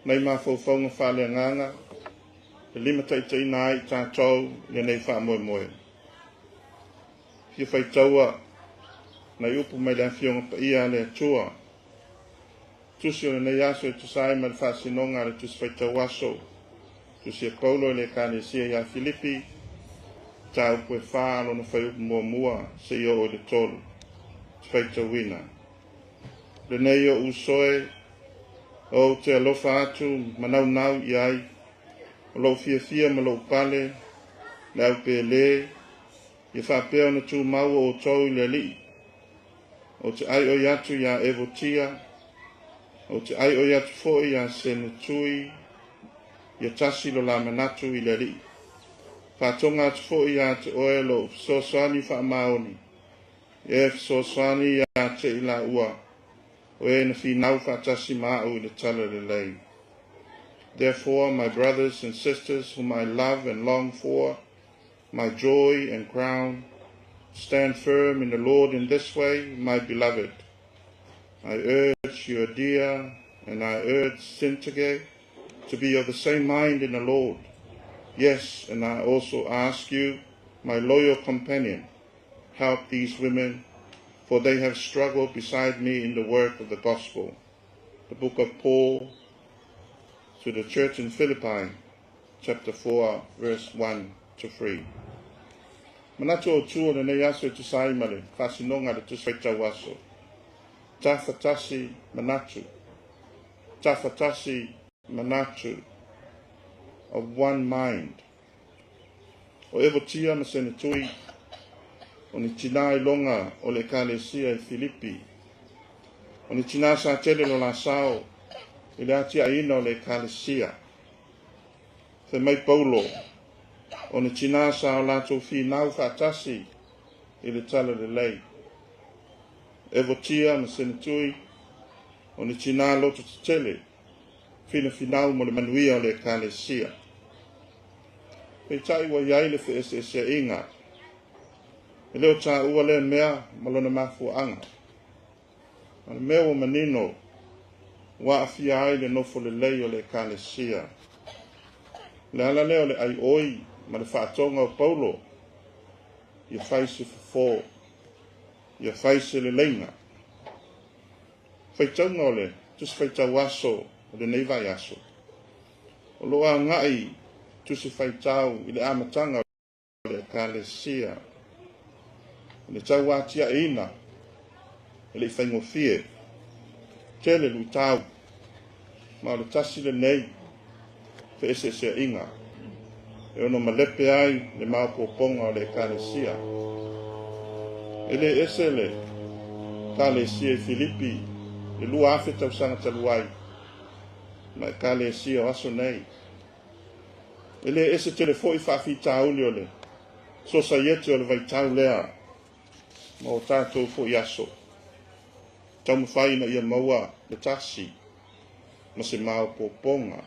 Nai mafaufauga faaleagaga e limataitaiina ai i tatou i lenei faamoemoe. Fia faitaua nai upu mai le Afioga Paia a le Atua. Tusi o lenei aso e tusa ai ma le faasinoga a le Tusi Faitau Aso. Tusi a Paulo i le Ekalesia ia Filipi, mataupu e 4, lona fuaiupu 1 seia oo i le 3. Faitauina. Lenei o uso e, ou te alofa atu ma naunau i ai, o lou fiafia ma lou pale, le au pele, ia faapea ona tumau o outou i le Alii. Ou te aioi atu iā Evotia, ou te aioi atu foi iā Senetui, ia tasi lo la manatu i le Alii. Faatoga atu foi ia te oe lou fesoasoani faamaoni, e fesoasoani ia te i laua, o e na finau faatasi ma au i le tala lelei. Therefore, my brothers and sisters, whom I love and long for, my joy and crown, stand firm in the Lord in this way, my beloved. I urge Euodia and I urge Syntyche to be of the same mind in the Lord. Yes, and I also ask you, my loyal companion, help these women, for they have struggled beside me in the work of the gospel. The book of Paul to the church in Philippi, chapter 4, verse 1 to 3. Manatu autū o lenei aso e tusa ai ma le faasinoga a le Tusi Faitau Aso. Tafatasi manatu. Tafatasi manatu. Of one mind. O Evotia ma Senetui, o ni tinā iloga o le Ekalesia i Filipi. O ni tinā sa tele lo la sao i le atiaeina o le Ekalesia. Fai mai Paulo, o ni tinā sa o latou finau faatasi i le tala lelei. Evotia ma Senetui, o ni tinā loto tetele, finafinau mo le manuia o le Ekalesia. Peitai ua i ai le feeseeseaiga. E le o taua lea mea ma lona mafuaaga. O le mea ua manino ua aafia ai le nofo lelei o le Ekalesia. O le ala lea o le aioi ma le faatoga o Paulo, ia fai se fofo, ia fai se leleiga. Faitauga o le Tusi Faitau Aso o lenei vaiaso, o lo o agai Tusi Faitau i le amataga o le Ekalesia. O le tauatiaeina e le i faigofie, tele luitau, ma o le tasi lenei feeseeseaiga e ono malepe ai le maopoopoga o le Ekalesia. E le ese le Ekalesia i Filipi le 2000 tausaga talu ai ma Ekalesia o aso nei. E le ese tele foi faafitauli o le sosaiete o le vaitau lea ma o tatou foi aso. Taumafai ina ia maua le tasi ma se maopoopoga,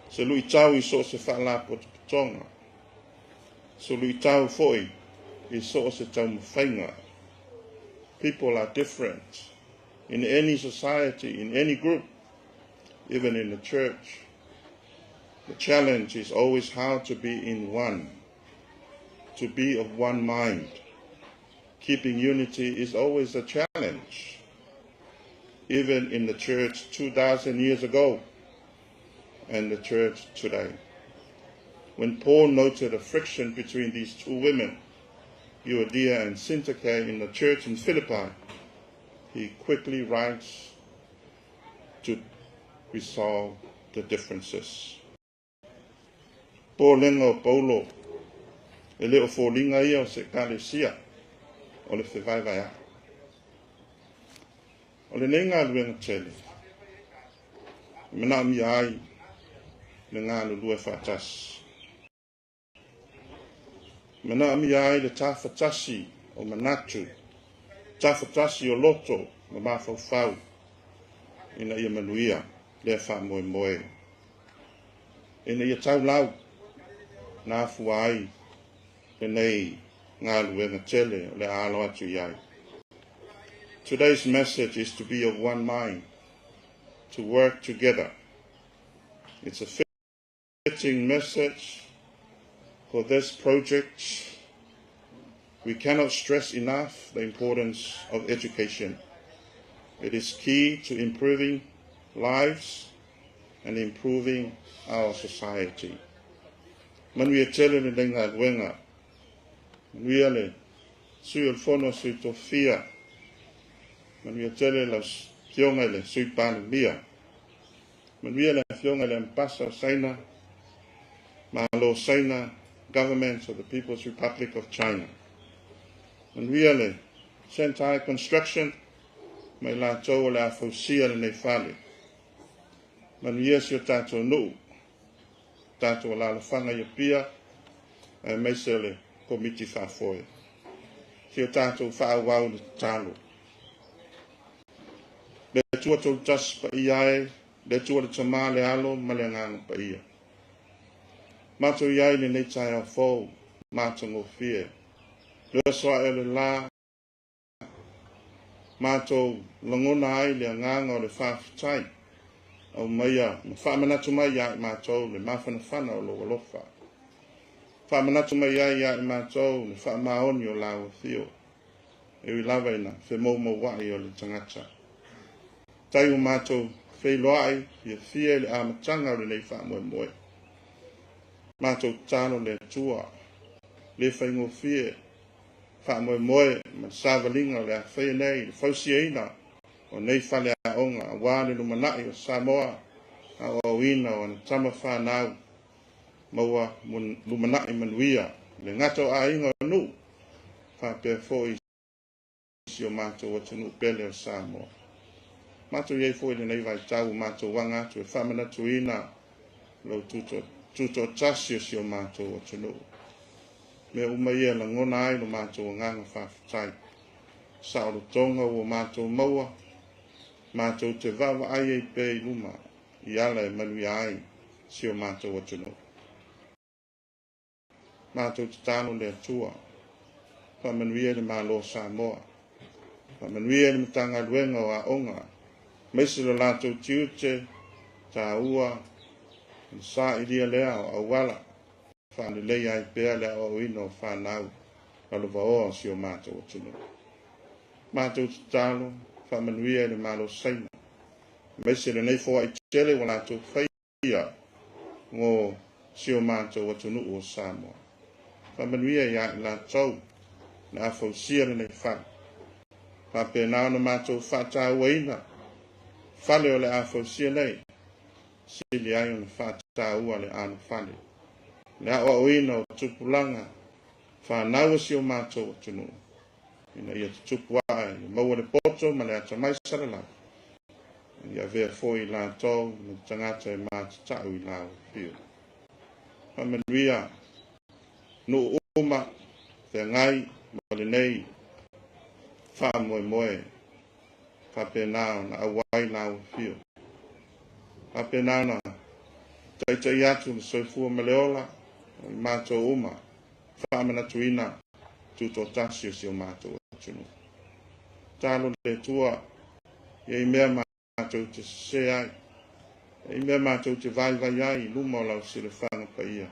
se luitau i so o se faalapotopotoga, se luitau foi i so o se taumafaiga. People are different in any society, in any group, even in the church. The challenge is always how to be in one, to be of one mind. Keeping unity is always a challenge, even in the church 2,000 years ago and the church today. When Paul noted a friction between these two women, Euodia and Syntyche, in the church in Philippi, he quickly writes to resolve the differences. Popolega o Paulo e le o foliga ia o se Ekalesia o le fevaevaea'i. O lenei galuega tele e manaomia ai le galulue faatasi. E manaomia ai le tafatasi o manatu, tafatasi o loto ma mafaufau ina ia manuia lea faamoemoe. Ina ia taulau na afua ai lenei galuega tele o le a alo atu i ai. Today's message is to be of one mind, to work together. It's a fitting message for this project. We cannot stress enough the importance of education. It is key to improving lives and improving our society. Manuia tele lenei galuega. Manuia le Sui o le Fono a Sui Tofia. Manuia tele lau Afioga i le Sui Palemia. Manuia le Afioga i le Ambasa o Saina, Malo Saina, Government of the People's Republic of China. Manuia le Sentai Construction ma i latou o le a fausia lenei fale. Manuia si o tatou nuu, tatou alaalafaga i Apia, aemaise o le Komiti Faafoe. Si o tatou faaauau le tatalo. Le Atua Tolutasi Paia e, le Atua le Tama, le Alo ma le Agaga Paia. Matou i ai i lenei taeao fou, matagofie. Le oso ae o le la, matou lagona ai le agaga o le faafetai, aumaia ma faamanatu mai ia i matou le mafanafana o lou alofa. Faamanatu mai ai ia i matou le faamaoni o lau afio, e ui lava ina femoumouai o le tagata. Tai ua matou feiloai fiafia i le amataga o lenei faamoemoe. Matou tatalo le Atua, le faigofie faamoemoe ma le savaliga o le a faia nei i le fausiaina o nei faleaoga aua le lumanai o Samoa, aoaoina o ana tama fanau maua lumanai manuia i le gata o aiga o nuu faapea foi i si o matou atunuu pele o Samoa. Matou i ai foi i lenei vaitau ua matou aga atu e faamanatuina lou tutoatasi o si o matou atunuu. Mea uma ia e lagona ai lo matou agaga faafetai. Saolotoga ua matou maua, matou te vaavaai ai pea i luma i ala e manuia ai si o matou atunuu. Matou tatalo le Atua, faamanuia i le Malo o Samoa, faamanuia i le Matagaluega o Aoga, aemaise lo latou tiute taua i le sailia lea o auala faaleleia ai pea le aoaoina o fanau lalovaoa o si o matou atunuu. Matou tatalo, faamanuia i le Malo Saina, aemaise lenei foai tele ua latou faia mo si o matou atunuu o Samoa. Faamanuia ia i latou le a fausia lenei fale. Faapena ona matou faatauaina fale o le a fausia nei, sili ai ona faataua le anofale, le aoaoina o tupulaga fanau o si o matou atunuu, ina ia tutupu ae, ia maua le poto ma le atamai salalau, ia avea foi i latou ma tagata e matatau i lau afio. Faamanuia nuu uma feagai ma lenei faamoemoe, faapena ona auai lau afio. Faapena ona taitai atu le soifua ma le ola o i matou uma, faamanatuina tutoatasi o si o matou atunuu. Talo le Atua ia i mea matou te sese ai, ia i mea matou te vaivai ai i luma o lau silafaga paia,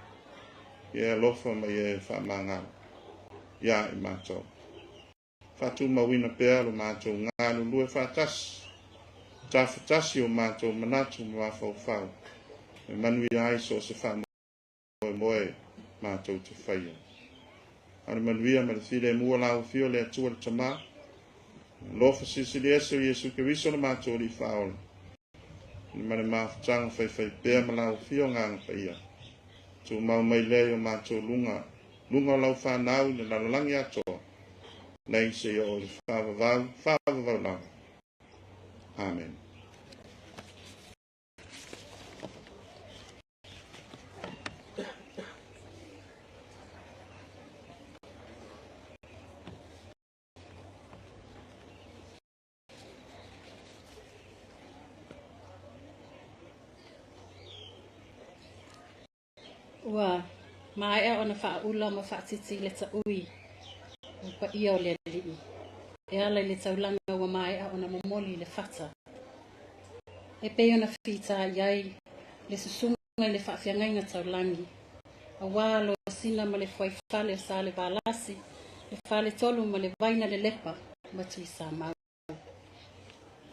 ia e alofa ma ia e faamagalo ia i matou. Faatumauina pea lo matou galulue faatasi, tafatasi o matou manatu ma mafaufau, e manuia ai so o se faamoemoe matou te faia. A o le manuia ma le filemu o lau Afio le Atua le Tama, alofa silisili ese o Iesu Keriso lo matou Alii Faaola, ma le mafutaga faifaipea ma lau Afio Agaga Paia, tumau mai lea i o matou luga, luga o lau fanau i le lalolagi atoa, nei seia oo i le faavavau, faavavau lava. Amen. Ua maea ona faaula ma faatiti le taui o paia o le alii e ala i le taulaga ua maea ona momoli i le fata e pei ona fita i ai le susuga. i le faafeagaiga taulagi, aua Alosina ma le Fuaifale o Salevalasi, le Faletolu ma le Vaina Lelepa ma Tuisamau.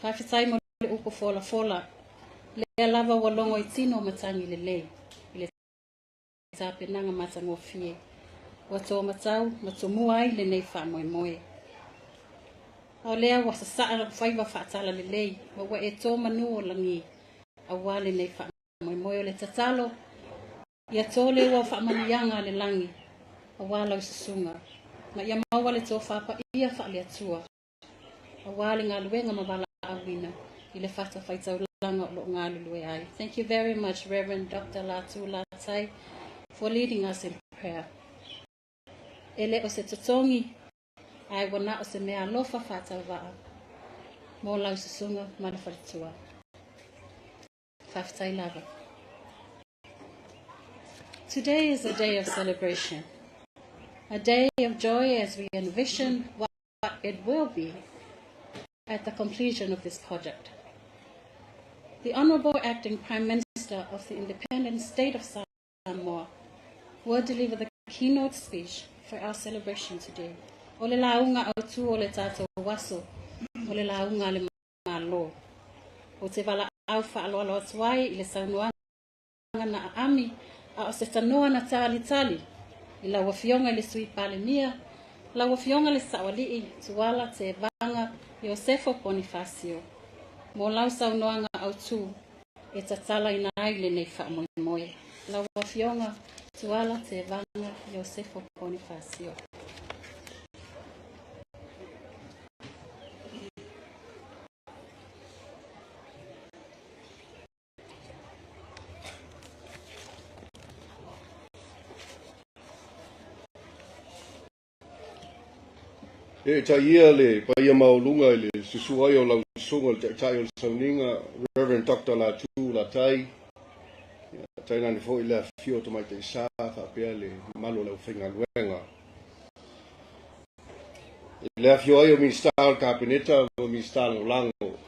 Faafetai mo le upu folafola, lea lava ua logo i tino matagi lelei i le tapenaga matagofie ua tōmatau ma tomua ai lenei faamoemoe. A o lea ua sasaa lau faiva faatala lelei ma ua e tō manu o lagi aua lenei faamoemoe o le tatalo ia tō le ua o faamanuiaga a le lagi aua lau susuga ma ia maua le tofa paia faale-Atua aua le galuega ma valaauina i le fatafaitaulaga o lo o galulue ai. Thank you very much, Reverend Dr. Latu Latai, for leading us in prayer. E le o se totogi, ae ua na o se mea alofa faatauvaa mo lau susuga ma le faletua. Faafetai lava. Today is a day of celebration, a day of joy as we envision what it will be at the completion of this project. The Honorable Acting Prime Minister of the Independent State of Samoa will deliver the keynote speech for our celebration today. O le lauga autū o le tātou aso, o le lauga a le Malo. Ou te valaau faaaloalo atu ai i le saunoaga na aami, a o se tanoa na talitali i lau Afioga i le Sui Palemia, lau Afioga le Saoalii Tuala Tevaga Iosefo Ponifasio, mo lau saunoaga autū e tatalaina ai lenei faamoemoe. Lau Afioga Tuala Tevaga Iosefo Ponifasio. Eetai ia le paia maualuga i le susu ai o lau susuga le Taitai o le Sauniga, Reverend Doctor Latu Latai, tainane foi le afifio o Tamaitai Sa faapea le mamalu o le aufaigaluega. I le afifio ai o Minisita o le Kapeneta ma Minisita Lagolago.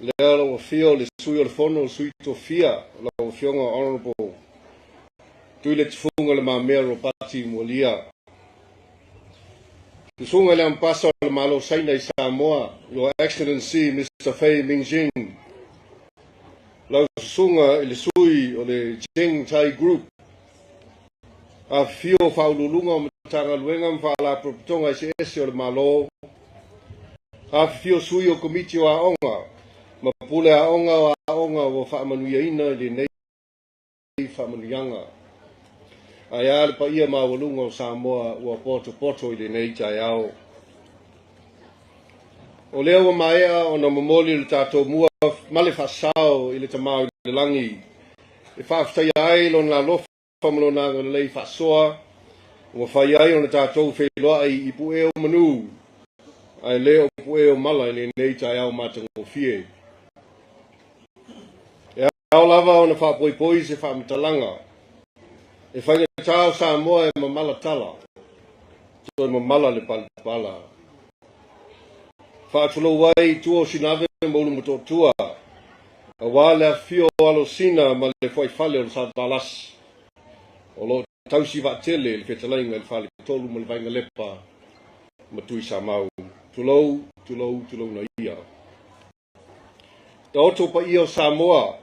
Lea lau afio le Sui o le Fono, Sui Tofia, lau Afioga Honourable Tuiletufuga Le Mamea Ropati Mualia. Susuga i le Ambasa o le Malo Saina i Samoa, Your Excellency Mr. Fei Mingjing. Lau susuga i le sui o le Jing Tai Group. Afifio o Faauluuluga o Matagaluega ma Faalapotopotoga eseese o le Malo. Afifio sui o Komiti o Aoga ma Pule Aoga o Aoga ua faamanuiaina i lenei faamanuiaga. Ae a le paia maualuga o Samoa ua potopoto i lenei taeao. O lea ua maea ona momoli le tatou mua ma le faasao i le Tama i le Lagi e faafetaia ai lona alofa ma lona agalelei faasoa ua mafai ai ona tatou feiloai i puʻe o manu ae le o puʻe o mala i lenei taeao matagofie. E ao lava ona faapoipoi se faamatalaga e faigata o Samoa e mamala tala, toe mamala le palapala. Faatulou ai i tua o Sinave ma Ulumotootua, aua le afifio o Alosina ma le Fuaifale o le Salevalasi, o lo o tausi vaatele le fetalaiga i le Faletolu ma le Vainalepa ma Tuisamau. Tulou, tulou, tulouna ia. Taoto paia o Samoa,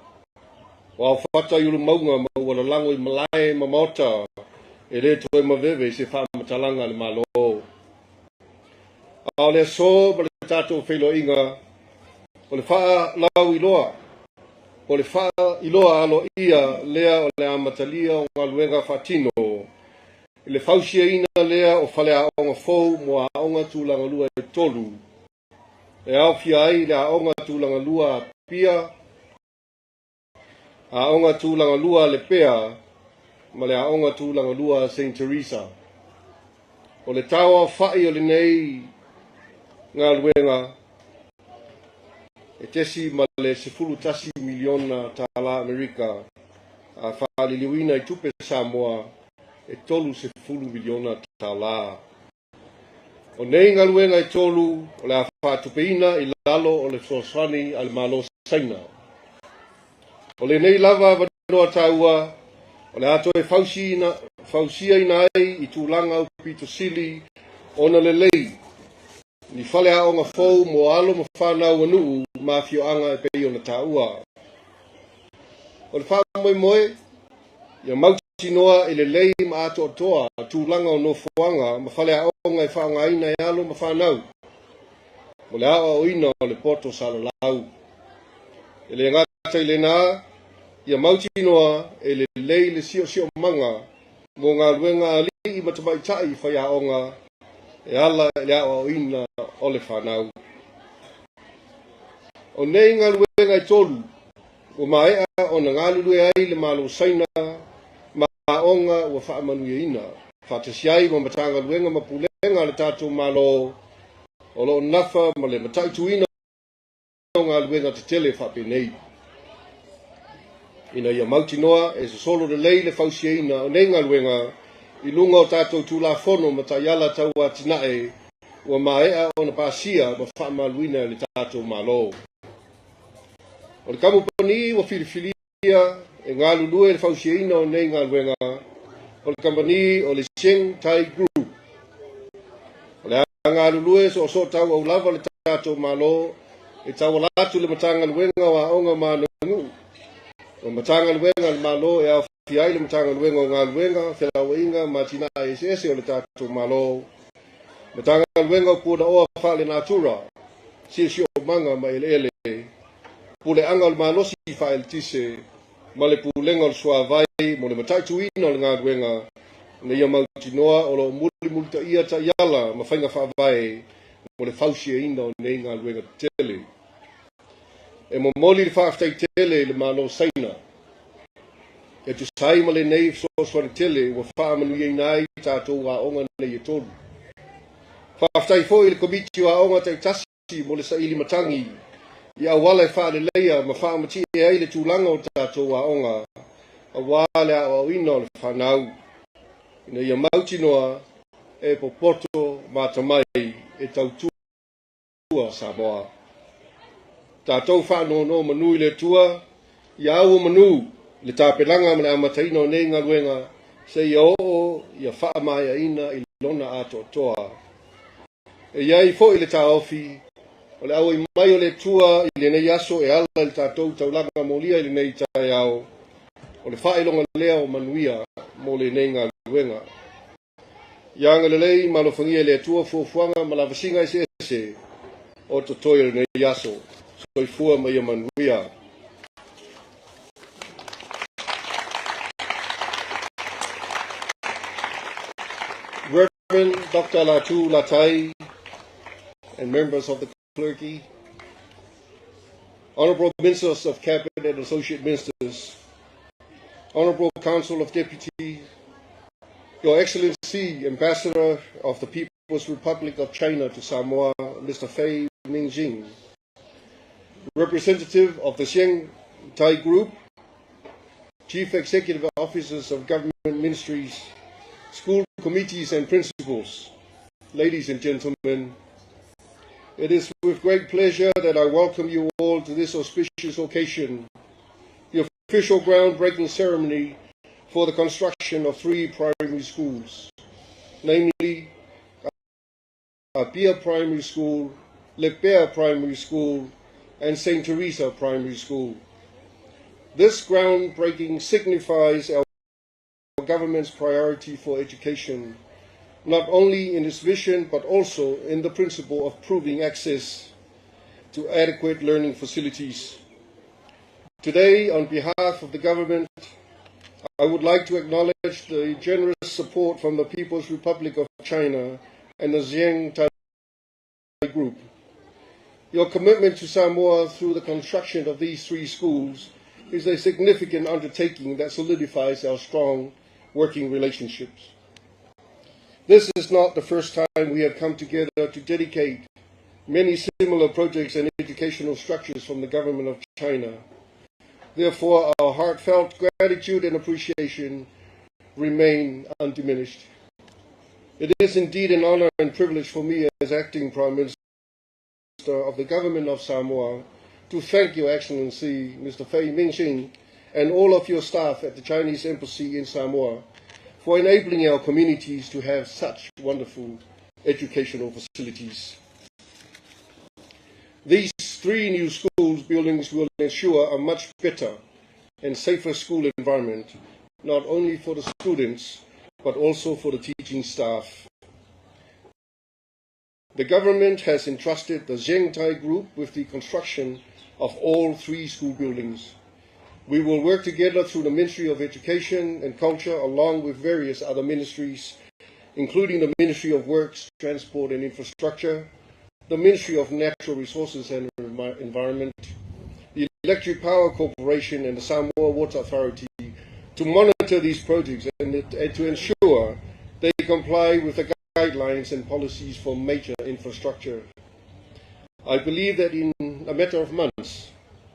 o aofata i Ulumauga ma ua lalago i malae ma maota e le toe maveve i se faamatalaga a le Malo. A o le aso ma le tatou feiloaiga, o le faalauiloa, o le faailoa aloaia lea o le amatalia o galuega faatino i le fausiaina lea o faleaoga fou mo aoga tulagalua e tolu, e aofia ai le Aoga Tulagalua a Apia, Aoga Tulagalua a Lepea ma le Aoga Tulagalua a Saint Teresa. O le tauaofa'i o lenei galuega e 11 miliona tālā Amerika, a faaliliuina i tupe Samoa e 30 miliona tālā. O nei galuega e tolu o le a faatupeina i lalo o le fesoasoani a le Malo Saina. O lenei lava avanoa. avanoa taua o le a toe fausiaina ai i tulaga aupito sili ona lelei ni faleaoga fou mo alo ma fanau a nuu ma afioaga e pei ona taua. O le faamoemoe, ia mautinoa e lelei ma atoatoa tulaga o nofoaga ma faleaoga e faaaogaina e alo ma fanau mo le aoaoina o le poto salalau. E le gata i lena, ia mautinoa e lelei le siosiomaga mo galuega a alii ma tamaitai faiaoga e ala i le aoaoina o le fanau. O nei galuega e tolu ua maea ona galulue ai le Malo Saina ma aoga ua faamanuiaina, faatasi ai ma Matagaluega ma Pulega a le tatou Malo o lo o nafa ma le mataituina o galuega tetele faapenei. Ina ia mautinoa e sosolo lelei le fausiaina o nei galuega i luga o tatou Tulafono ma taiala tau atinae ua maea ona pasia ma faamaluina e le tatou Malo. O le kamupani ua filifilia e galulue le fausiaina o nei galuega o le kamupani o le Sheng Tai Group. O le a galulue soosoo tauau lava le tatou Malo e tauala atu le Matagaluega o Aoga ma Aganuu, o Matagaluega a le Malo e aofia ai le Matagaluega o Galuega, Felauaiga ma Atinae Eseese o le tatou Malo, Matagaluega o Puanaoa Faalenatura, Siosiomaga ma Eleele, Puleaga o le Malosi Faaeletise ma le Pulega o le Suavai mo le mataituina o le galuega ina ia mautinoa o lo o mulimulitaia taiala ma faiga faavae mo le fausiaina o nei galuega tetele. E momoli le faafetai tele i le Malo o Saina e tusa ai ma lenei fesoasoani tele ua faamanuiaina ai tatou aoga nei e tolu. Faafetai foi i le Komiti o Aoga Taitasi mo le saili matagi i auala e faaleleia ma faamatie ai le tulaga o tatou aoga aua le aoaoina o le fanau ina ia mautinoa e popoto ma atamai e tautua Samoa. Tatou faanonomanu i le Atua ia auomanu i le tapenaga ma le amataina o nei galuega seia oo ia faamaeaina i lona atoatoa. E i ai foi le taofi, o le auai mai o le Atua i lenei aso e ala i le tatou taulaga molia i lenei taeao, o le faailoga lea o manuia mo lenei galuega. Ia agalelei ma alofagia e le Atua fuafuaga ma lavasiga eseese o totoe o lenei aso. Soifua ma ia manuia. Reverend Dr. Latu Latai and members of the clergy, Honorable Ministers of Cabinet and Associate Ministers, Honorable Council of Deputies, Your Excellency, Ambassador of the People's Republic of China to Samoa, Mr. Fei Mingjing, Representative of the Xiang Tai Group, Chief Executive Officers of Government Ministries, School Committees and Principals, ladies and gentlemen, it is with great pleasure that I welcome you all to this auspicious occasion, the official groundbreaking ceremony for the construction of three primary schools, namely Apia Primary School, Lepea Primary School, and St. Teresa Primary School. This groundbreaking signifies our government's priority for education, not only in its vision but also in the principle of proving access to adequate learning facilities. Today, on behalf of the government, I would like to acknowledge the generous support from the People's Republic of China and the Zheng Tai Group. Your commitment to Samoa through the construction of these three schools is a significant undertaking that solidifies our strong working relationships. This is not the first time we have come together to dedicate many similar projects and educational structures from the government of China. Therefore, our heartfelt gratitude and appreciation remain undiminished. It is indeed an honor and privilege for me as acting Prime Minister of the Government of Samoa to thank Your Excellency, Mr. Fei Mingxing, And all of your staff at the Chinese Embassy in Samoa for enabling our communities to have such wonderful educational facilities. These three new schools buildings will ensure a much better and safer school environment, not only for the students, but also for the teaching staff. The government has entrusted the Zhengtai Group with the construction of all three school buildings. We will work together through the Ministry of Education and Culture, along with various other ministries, including the Ministry of Works, Transport and Infrastructure, the Ministry of Natural Resources and Environment, the Electric Power Corporation, and the Samoa Water Authority to monitor these projects and to ensure they comply with the guidelines and policies for major infrastructure. I believe that in a matter of months,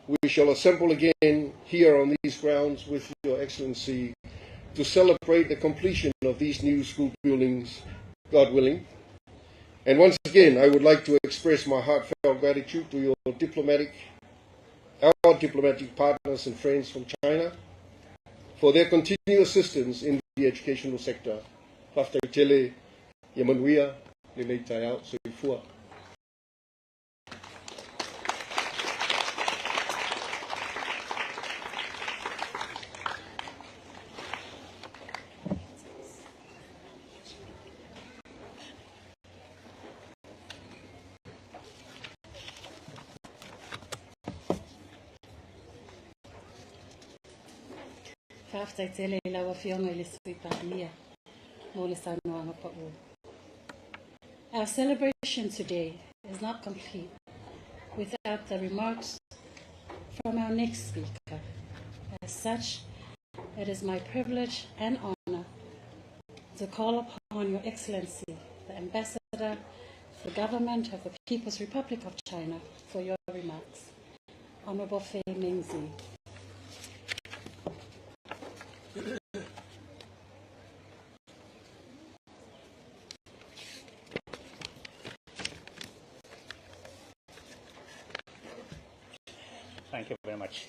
we shall assemble again here on these grounds with Your Excellency to celebrate the completion of these new school buildings, God willing. And once again, I would like to express my heartfelt gratitude to our diplomatic partners and friends from China for their continued assistance in the educational sector. Faafetai tele, ia manuia lenei taeao, soifua. Faafetai tele i lau Afioga i le Sui Palemia mo le saunoaga pa'u. Our celebration today is not complete without the remarks from our next speaker. As such, it is my privilege and honor to call upon Your Excellency, the Ambassador for the Government of the People's Republic of China, for your remarks. Honorable Fei Mingzi. Thank you very much.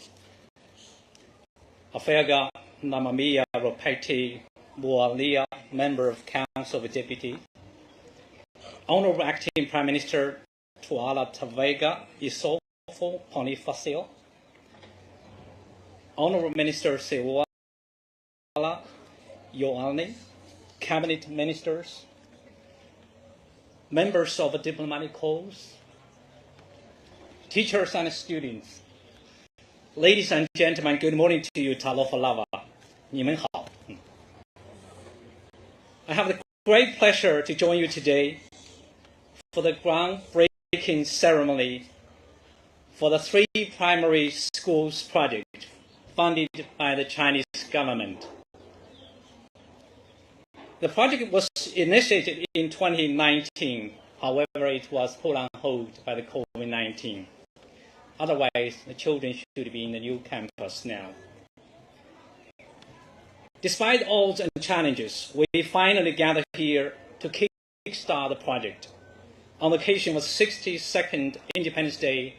Afeaga Namamia Ropeti Mualia, Member of Council of Deputy. Honorable Acting Prime Minister Tuala Tavega Isofo Ponifasio. Honorable Minister Sewala Ioane, Cabinet Ministers, members of the diplomatic corps, teachers and students. Ladies and gentlemen, good morning to you, Talofa lava. 你们好。I have the great pleasure to join you today for the groundbreaking ceremony for the three primary schools project funded by the Chinese government. The project was initiated in 2019. However, it was put on hold by the COVID-19. Otherwise, the children should be in the new campus now. Despite all the challenges, we finally gathered here to kickstart the project on the occasion of the 62nd Independence Day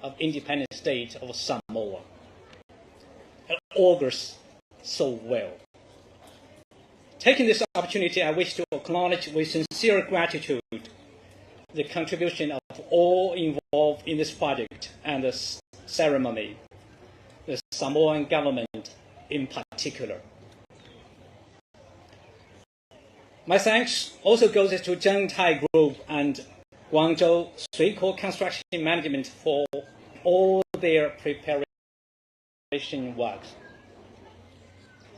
of Independent State of Samoa. It augurs so well. Taking this opportunity, I wish to acknowledge with sincere gratitude the contribution of all involved in this project and the ceremony, the Samoan government in particular. My thanks also goes to Zhengtai Group and Guangzhou Suico Construction Management for all their preparation works.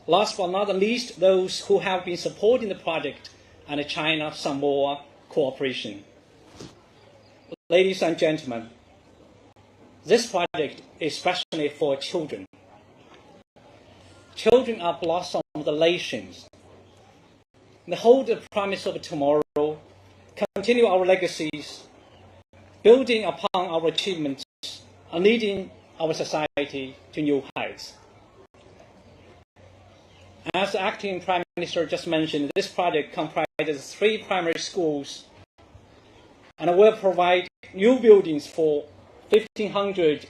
Last but not least, those who have been supporting the project and the China-Samoa cooperation. Ladies and gentlemen, this project is especially for children. Children are blossom of the nations. They hold the promise of tomorrow, continue our legacies, building upon our achievements, and leading our society to new heights. As the acting Prime Minister just mentioned, this project comprises three primary schools and will provide new buildings for 1,500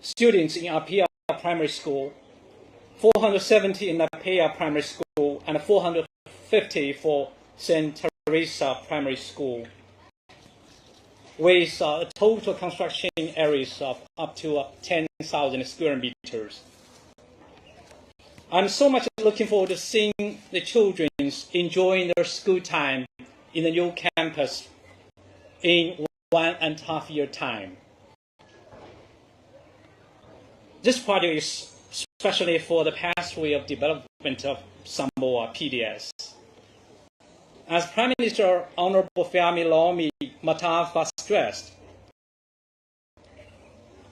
students in Apia. Primary School, 470 in Napea Primary School, and 450 for St. Teresa Primary School, with total construction areas of up to 10,000 square meters. I'm so much looking forward to seeing the children enjoying their school time in the new campus in 1.5 year time. This project is especially for the pathway of development of Samoa PDS. As Prime Minister Honorable Fiame Naomi Mataafa stressed,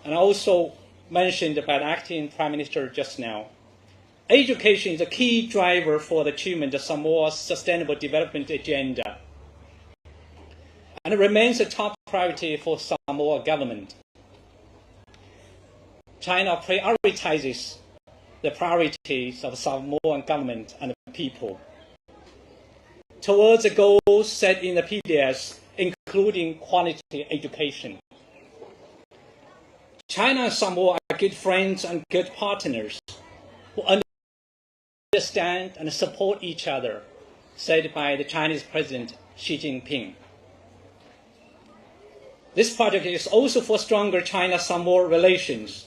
and also mentioned by the acting Prime Minister just now, education is a key driver for the achievement of Samoa's Sustainable Development Agenda, and it remains a top priority for Samoa government. China prioritizes the priorities of Samoan government and people towards the goals set in the PDS, including quality education. China and Samoa are good friends and good partners who understand and support each other, said by the Chinese President Xi Jinping. This project is also for stronger China-Samoa relations.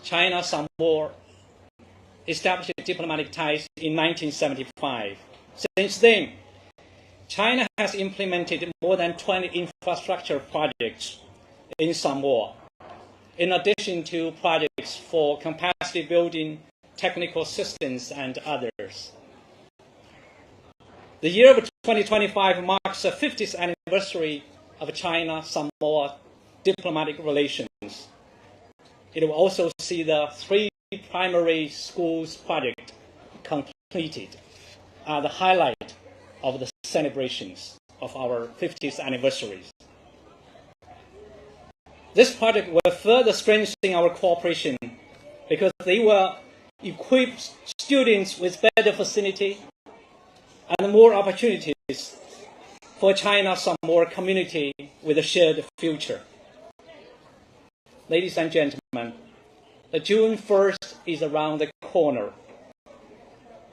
China-Samoa established diplomatic ties in 1975. Since then, China has implemented more than 20 infrastructure projects in Samoa, in addition to projects for capacity building, technical assistance, and others. The year of 2025 marks the 50th anniversary of China-Samoa diplomatic relations. It will also see the three primary schools project completed are the highlight of the celebrations of our 50th anniversaries. This project will further strengthen our cooperation because they will equip students with better facility and more opportunities for China Samoa community with a shared future. Ladies and gentlemen, the June 1st is around the corner.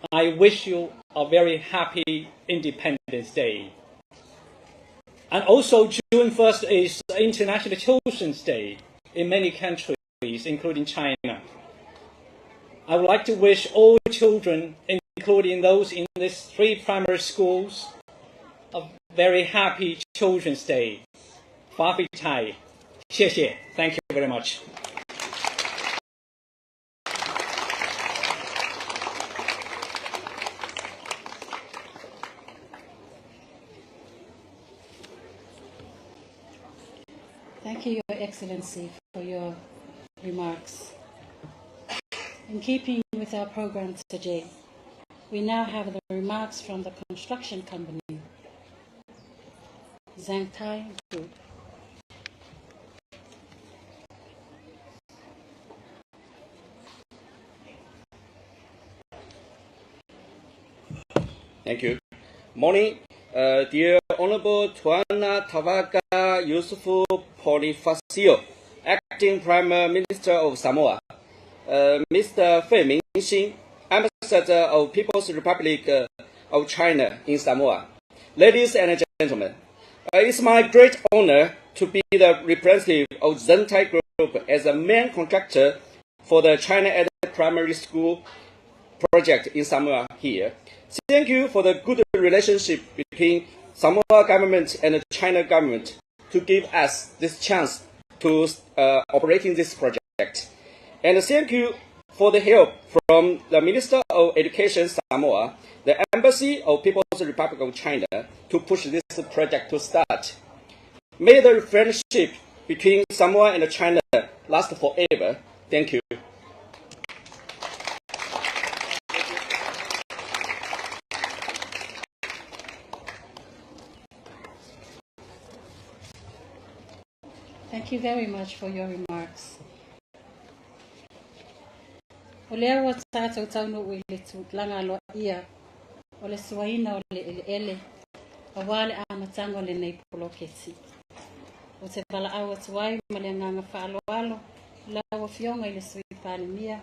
I wish you a very happy Independence Day. And also, June 1st is International Children's Day in many countries, including China. I would like to wish all children, including those in these three primary schools, a very happy Children's Day. Fa'afetai. 谢谢. Thank you very much. Thank you, Your Excellency, for your remarks. In keeping with our program today, we now have the remarks from the construction company, Zhangtai Group. Thank you. Morning, dear Honorable Tuanataavaga Iosefo Ponifasio, Acting Prime Minister of Samoa, Mr. Fei Mingxin, Ambassador of People's Republic of China in Samoa. Ladies and gentlemen, it's my great honor to be the representative of Zhangtai Group as a main contractor for the China Aid Primary School project in Samoa here. Thank you for the good relationship between Samoa government and the China government to give us this chance to operating this project. And thank you for the help from the Minister of Education Samoa, the Embassy of People's Republic of China to push this project to start. May the friendship between Samoa and China last forever. Thank you. Thank you very much for your remarks. O lea ua tatou taunuu i le tulaga aloaia o le suaina o le eleele aua le amataga o lenei poloketi. Ou te valaau atu ai ma le agaga faaaloalo. Lau Afioga i le Sui Palemia,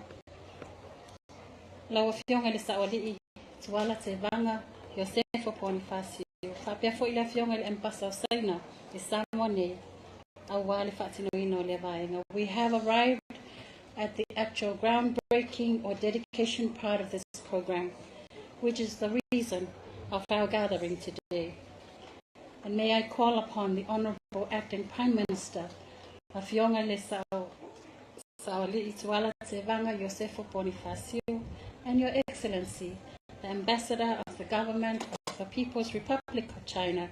lau Afioga i le Saoalii Tuala Tevaga Iosefo Ponifasio, faapea foi le Afioga i le Ambassador o Saina i Samoa nei, aua le faatinoina o lea vaega. We have arrived at the actual groundbreaking or dedication part of this program, which is the reason of our gathering today. And may I call upon the Honourable Acting Prime Minister, Afioga le Saoalii Tuala Tevaga Iosefo Ponifasio, and Your Excellency, the Ambassador of the Government of the People's Republic of China,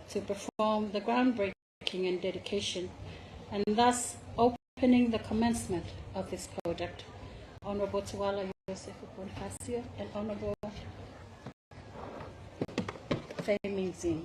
to perform the groundbreaking and dedication, and thus opening the commencement of this project. Honorable Tuala Iosefo Ponifasio and Honorable Fei Mingzing.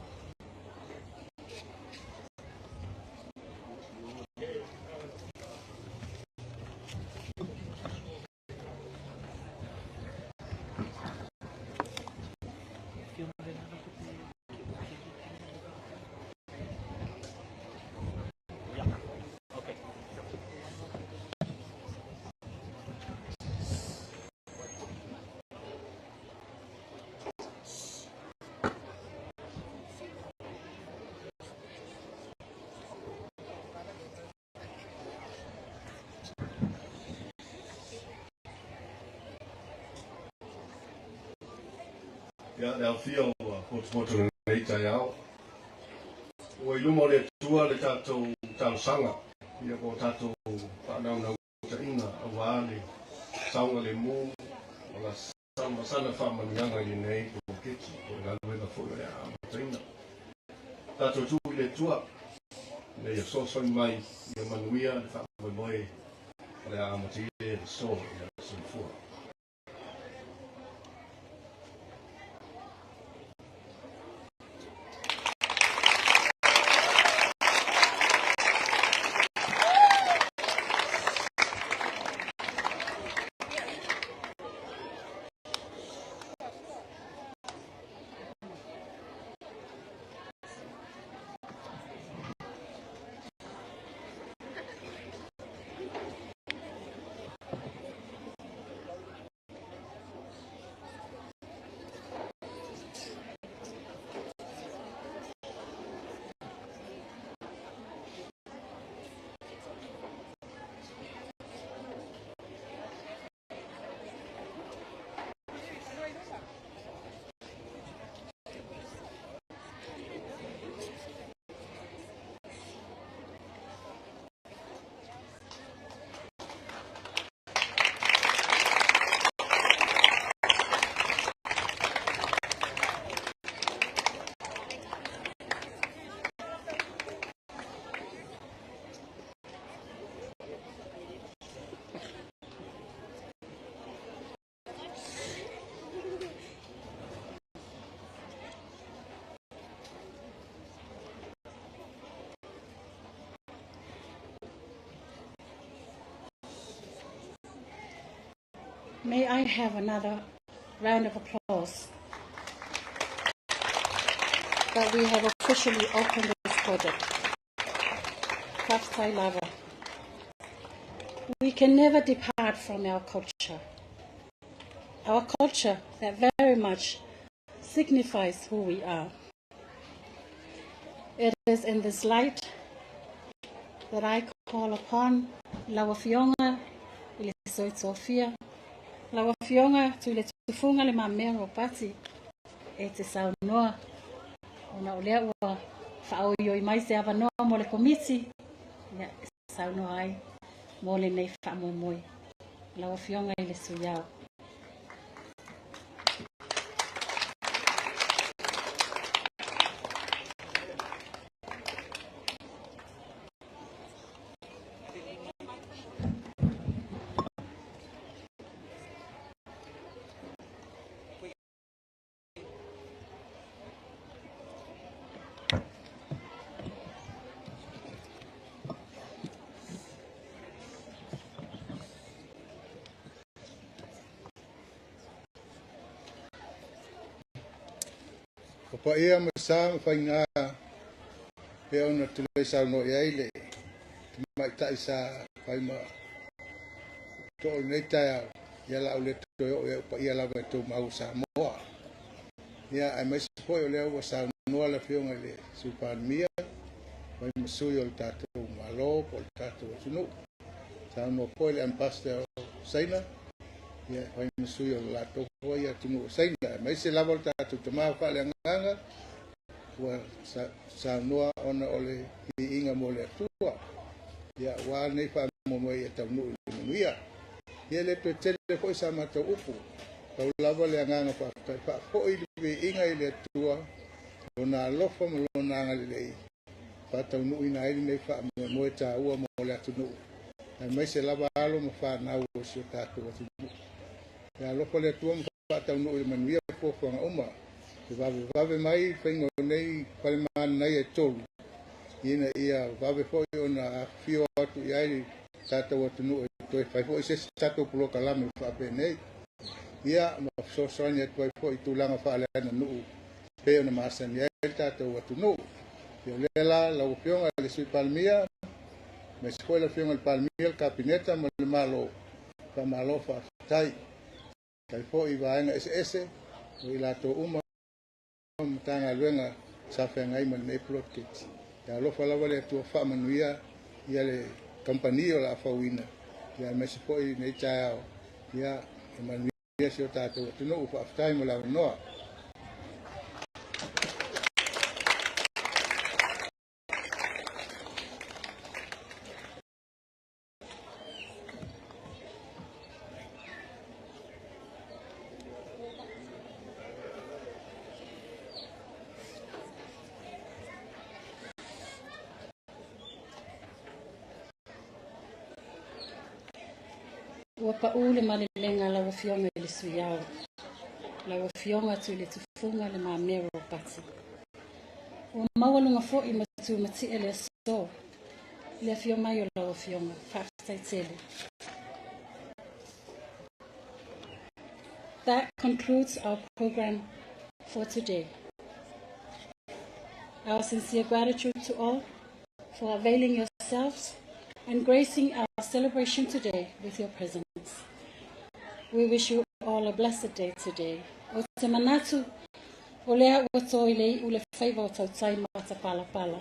Ia, le aofia ua potopoto lenei taeao. Ua i luma o le Atua le tatou talosaga, ia po o tatou faanaunauitaiga aua le saogalemu ma la sana faamanuiaga i lenei poloketi po o le galuega foi o le a amataina. Tatou tuu i le Atua ina ia fesoasoani mai ia manuia le faamoemoe o le a amataina le aso i lana soifua. May I have another round of applause that we have officially opened this project. Faafetai lava. We can never depart from our culture. Our culture that very much signifies who we are. It is in this light that I call upon lau Afioga i le Soitofia, lau Afioga Tuiletufuga Le Mamea Ropati e te saunoa ona o lea ua faaoioi mai se avanoa mo le komiti ia, e saunoa ai mo lenei faamoemoe. Lau Afioga i le Sui Ao. O paia ma sa ma faiga pei ona tulai saunoa i ai le tamaitai sa fai ma to'o o lenei taeao, ia o le a ou le toe oo i ai o paia lava e tou mau o Samoa. Ia, aemaise foi o lea ua saunoa le Afioga i le Sui Palemia, fai ma sui o le tatou Malo po o le tatou atunuu. Saunoa foi le Ambassador o Saina, ia, fai ma sui o le latou foi atunuu o Saina, aemaise lava o le tatou tama faaleagaga ua saunoa ona o le viiga mo le Atua. Ia, aua lenei faamoemoe ia taunuu i le manuia. Ia, e le toe tele foi sa matou upu, pau lava le agaga faafetai, faafoi le viiga i le Atua, Lona alofa ma Lona agalelei, faataunuuina ai lenei faamoemoe taua mo le atunuu, aemaise lava alo ma fanau o si o tatou atunuu. Ia alofa le Atua ma faataunuu i le manuia fuafuaga uma, e vavevave mai faiga o nei fale manaia e tolu, ina ia vave foi ona afifio atu i ai le tatou atunuu e toe fai foi se isi tatou polokalame faapenei, ia ma fesoasoani atu ai foi i tulaga faaleaganuu pei ona masani ai le tatou atunuu. Ia o lea la lau Afioga i le Sui Palemia, aemaise foi le Afioga i le Palemia, le Kapeneta ma le Malo, faamalo faafetai. Faafetai foi i vaega eseese o i latou uma ma Matagaluega sa feagai ma lenei poloketi. Ia alofa lava le Atua faamanuia ia le kamupani o le a fauina, ia aemaise foi lenei taeao, ia e manuia si o tatou atunuu. Faafetai mo le avanoa. Ua pau le malelega a lau Afioga i le Sui Ao, lau Afioga Tuiletufuga Le Mamea Ropati. Ua maualuga foi ma tumatie le aso i le afio mai o lau Afioga. Faafetai tele. That concludes our program for today. Our sincere gratitude to all for availing yourselves and gracing our celebration today with your presence. We wish you all a blessed day today. O te manatu, o lea ua tō i le iu le faiva o tautai matapalapala.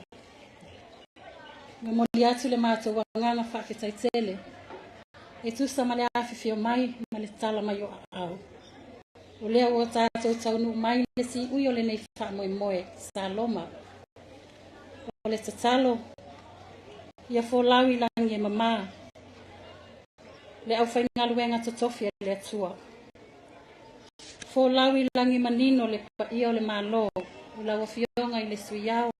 Momoli atu le matou agaga faafetai tele e tusa ma le afifio mai ma le tala mai o aao. O lea ua tatou taunuu mai le siui o lenei faamoemoe Saloma. O le tatalo ia folau i lagi e mamā le aufaigaluega totofi a le Atua. Folau i lagi manino le paia o le Malo i lau Afioga i le Sui Ao,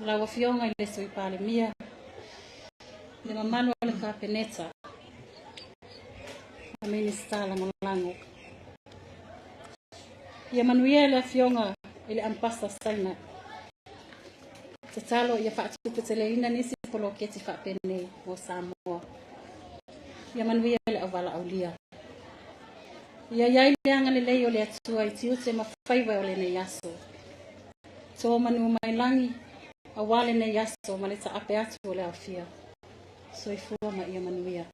lau Afioga i le Sui Palemia, le mamalu o le Kapeneta, ma Minisita Lagolago. Ia manuia le Afioga i le Ambasa Saina. Tatalo ia faatuputeleina nisi poloketi faapenei mo Samoa. Ia manuia le auvalaaulia. Ia i ai le agalelei o le Atua i tiute ma faiva o lenei aso. Tō manu mai lagi, aua lenei aso ma le taape atu o le aofia. Soifua ma ia manuia.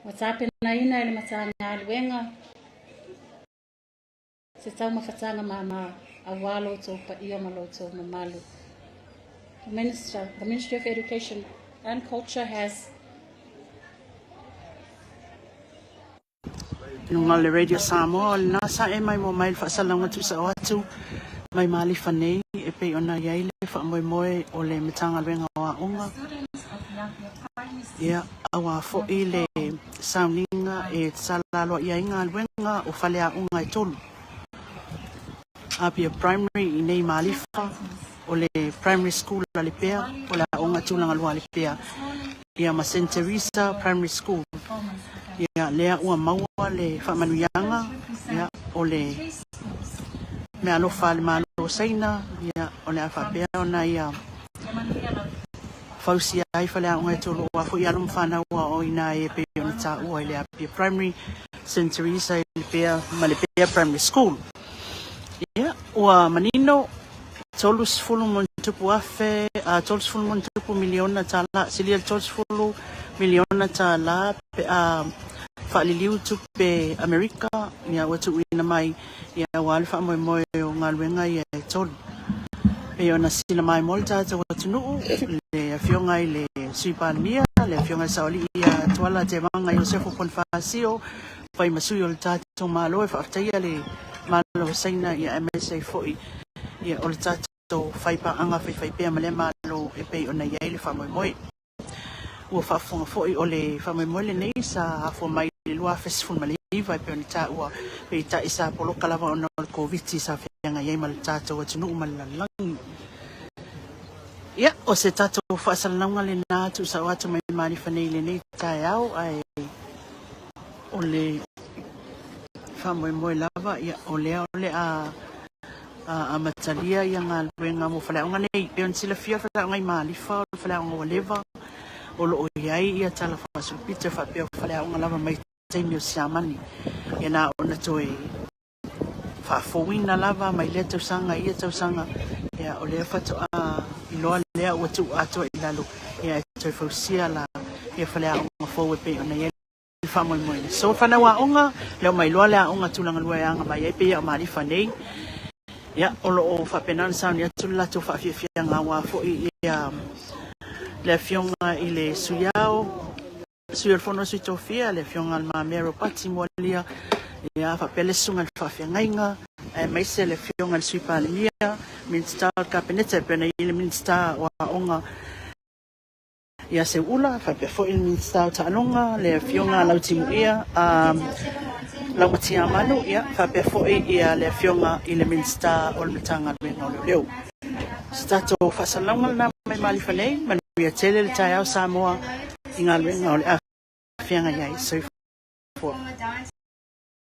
Ua tapenaina e le Matagaluega se taumafataga māmā aua lo outou paia ma lo outou mamalu. The Minister, the Ministry of Education and Culture has Luga o le Radio Samoa, o lena sa e mai mo mai le faasalauga tuusao atu mai Malifa nei e pei ona i ai le faamoemoe o le Matagaluega o Aoga, ia, auā foi le sauniga e tatala aloaia ai galuega o faleaoga e tolu. Apia Primary i nei Malifa, o le Primary School a Lepea, o le Aoga Tulaga Lua a Lepea, ia ma Saint Teresa Primary School. Ia, lea ua maua le faamanuiaga, ia, o le meaalofa a le Malo o Saina, ia, o le a faapea ona ia fausia ai faleaoga e tolu aua foi alo ma fanau aoaoina ai e pei ona taua i le Apia Primary, Saint Teresa i Lepea ma Lepea Primary School. Ia, ua manino. 30 ma ona tupu afe, a, 30 ma ona tupu miliona tala, silia le 30 miliona tala pe a faaliliu tupe Amerika, ia ua tuuina mai ia aua le faamoemoe o galuega ia e tolu. Pei ona sila mai mo le tatou atunuu, le afioga i le Sui Palemia, le afioga i le Saoalii ia Tuala Tevaga Iosefo Ponifasio, fai ma sui o le tatou Malo e faafetaia le Malo o Saina ia aemaise ai foi ia o le tatou faipaaga faifaipea ma lea Malo e pei ona i ai le faamoemoe. Ua faafofoga foi o le faamoemoe lenei sa afua mai i le 2019 e pei ona taua, peitai sa poloka lava ona o le Koviti sa feagai ai ma le tatou atunuu ma le lalolagi. Ia, o se tatou faasalalauga lena tuusao atu mai Malifa nei i lenei taeao, ae o le faamoemoe lava, ia, o lea o le a amatalia ia galuega mo faleaoga nei. Pei ona silafia o le faleaoga i Malifa, o le faleaoga ua leva, o lo o i ai ia tala faasolopito faapea o faleaoga lava mai taimi o Siamani. Ia na ona toe faafouina lava mai lea tausaga i ia tausaga, ia o lea faatoa iloa lea ua tuu atoa i lalo, ia e toe fausia la ia faleaoga fou e pei ona i ai le faamoemoe. So fanau aoga, lea ua mailoa le aoga tulaga lua e aga mai ai pei o Malifa nei. Ia, o lo o faapena ona sauni atu le latou faafiafiaga aua foi ia le afioga i le Sui Ao, Sui o le Fono a Sui Tofia, le afioga i le Mamea Ropati Mualia, ia faapea le susuga i le Faafeagaiga, aemaise le afioga i le Sui Palemia, Minisita o le Kapeneta, e pei ona i ai le Minisita o Aoga ia Seuula, faapea foi le Minisita o Taaloga, le afioga Lautimuia Laumatiamanu, ia faapea foi ia le afioga i le Minisita o le Matagaluega o Leoleo. Se tatou faasalalauga lena mai Malifa nei, manuia tele le taeao Samoa i galuega o le a feagai ai. Soifua.